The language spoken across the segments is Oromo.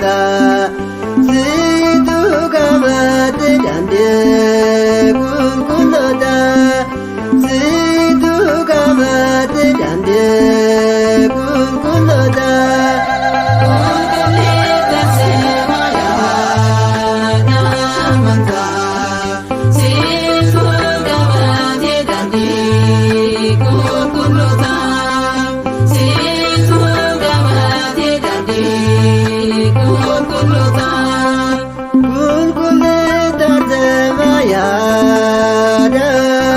Qulqulloota situ qabate daandii qulqulloota situ qabate daandii qulqulloota. Qulqulleessa seera yaada amantaa. Situ qabate daandii qulqulloota. Situ qabate daandii qulqulloota. Qulqulleessa seera yaada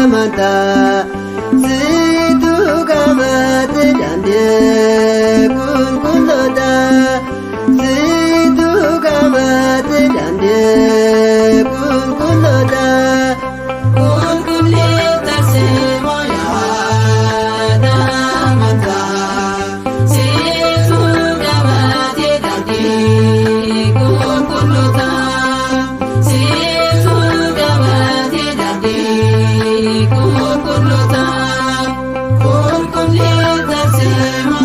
amantaa. Situ qabate daandii qulqulloota. Situ qabate daandii qulqulloota. Qulqulleessa seera yaada amantaa. Situ qabate daandii qulqulloota. Situ qabate daandii qulqulloota. Qulqulleessa seera.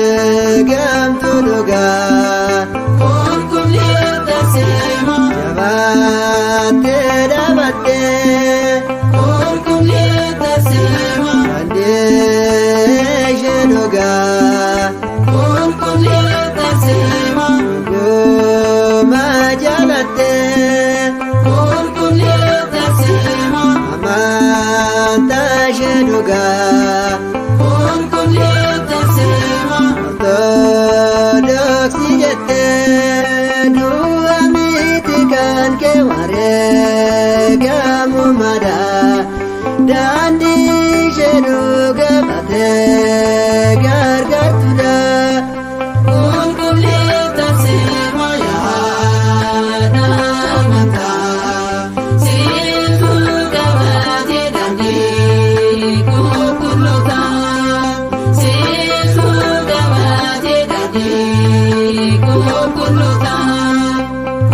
Wareegamtu dhugaa Qulqulleessa seera. Jabaattee dhaabattee Qulqulleessa seera. Daandii ishee dhugaa Qulqulleessa seera. Dhuguma jaalattee Qulqulleessa seera. Amantaa ishee dhugaa Qulqulleessa seera. Ortodoksii jettee du'a miti kan kee wareegamu madaa daandii ishee dhugaa baatee gargaartudha. Qulqulleessa seera yaada amantaa. Situ qabate daandii qulqulloota. Situ qabate daandii qulqulloota.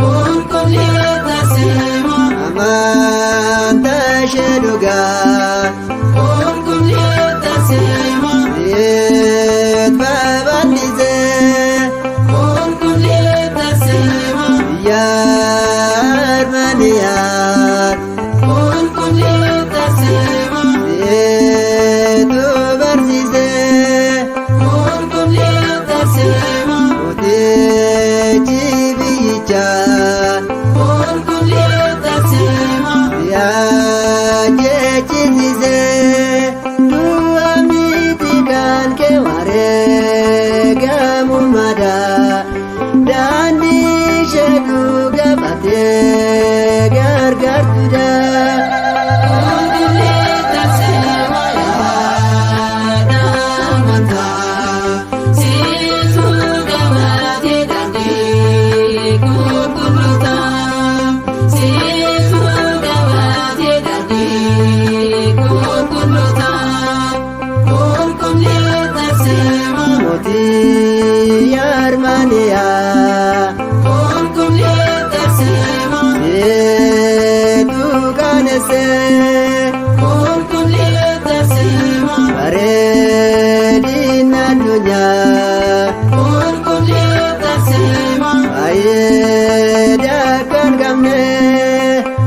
Qulqulleessa seera. Amantaa ishee dhugaa Qulqulleessa seera. Siit babal'isee Qulqulleessa seera. Biyya Armaaniyaa Qulqulleessa seera. Siitu barsiisee Qulqulleessa seera. Mootichi biyyichaa Qulqulleessa seera. Yaajjechisiisee du'a miti kan kee wareegamu madaa daandii ishee dhugaa baatee gargaartudha. Qulqulleessa seera yaada amantaa. Situ qabate daandii qulqulloota. Situ qabate daandii qulqulloota. Qulqulleessa seera. Mootii Armaaniyaa Qulqulleessa seera. Siitu kaanessee Qulqulleessa seera. Bareedina addunyaa Qulqulleessa seera. Faayidaa kan qabne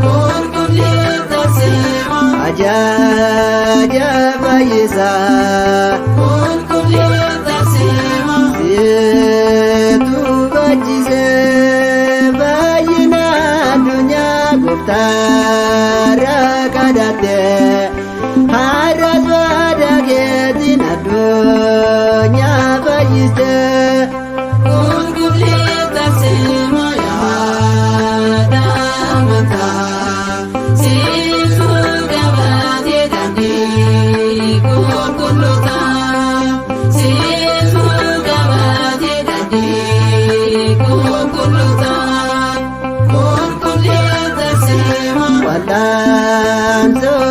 Qulqulleessa seera. Ajaja fayyisaa Qulqulleessa seera. Siitu bachisee baay'ina addunyaa gooftaarra kadhatte har'as waadaa keetiin addunyaa fayyiste. Qulqulleessa seera yaada amantaa. Situ qabate daandii qulqulloota. Situ qabate daandii qulqulloota. Qulqulleessa seera. Wal'aansoo.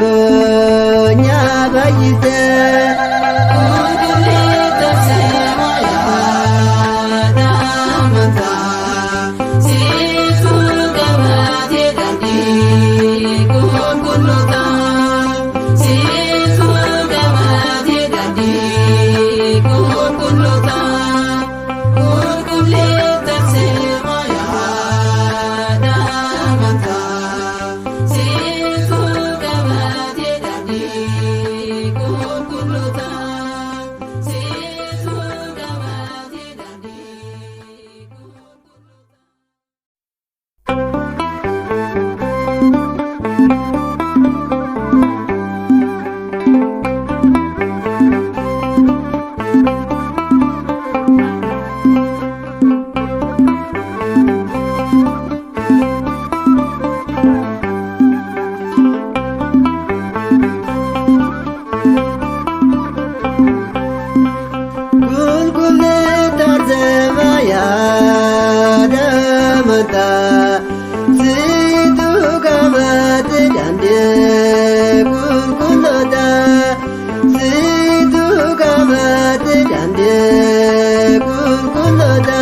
addunyaa fayyiste. Qulqulleetta arsema yaadamata situ qabate daandii qulqulloota situ qabate daandii qulqulloota.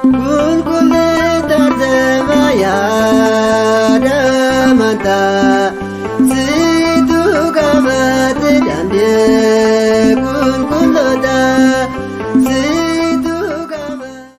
Qulqulleetta arsema yaadamata situ qabate daandii